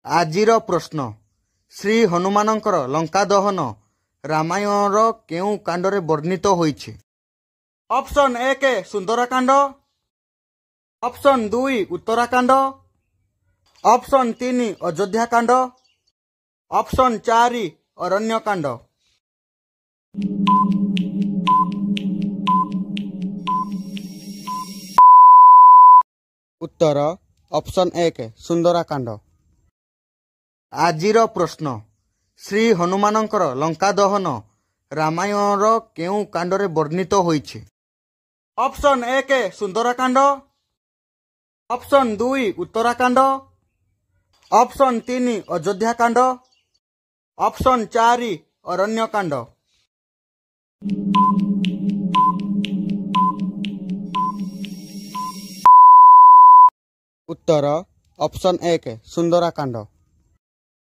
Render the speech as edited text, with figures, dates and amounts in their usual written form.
ଆଜିର ପ୍ରଶ୍ନ, ଶ୍ରୀ ହନୁମାନଙ୍କର ଲଙ୍କା ଦହନ ରାମାୟଣର କେଉଁ କାଣ୍ଡରେ ବର୍ଣ୍ଣିତ ହୋଇଛି? Option 1 Sundarakanda, option 2 Uttarakanda, option 3 Ayodhyakanda, option 4 Aranyakanda. ଉତ୍ତର ଅପସନ୍ 1 ସୁନ୍ଦରାକାଣ୍ଡ। ଆଜିର ପ୍ରଶ୍ନ, ଶ୍ରୀ ହନୁମାନଙ୍କର ଲଙ୍କା ଦହନ ରାମାୟଣର କେଉଁ କାଣ୍ଡରେ ବର୍ଣ୍ଣିତ ହୋଇଛି? Option 1 Sundarakanda, option 2 Uttarakanda, option 3 Ayodhyakanda, option 4 Aranyakanda. ଉତ୍ତର ଅପସନ୍ 1 ସୁନ୍ଦରାକାଣ୍ଡ।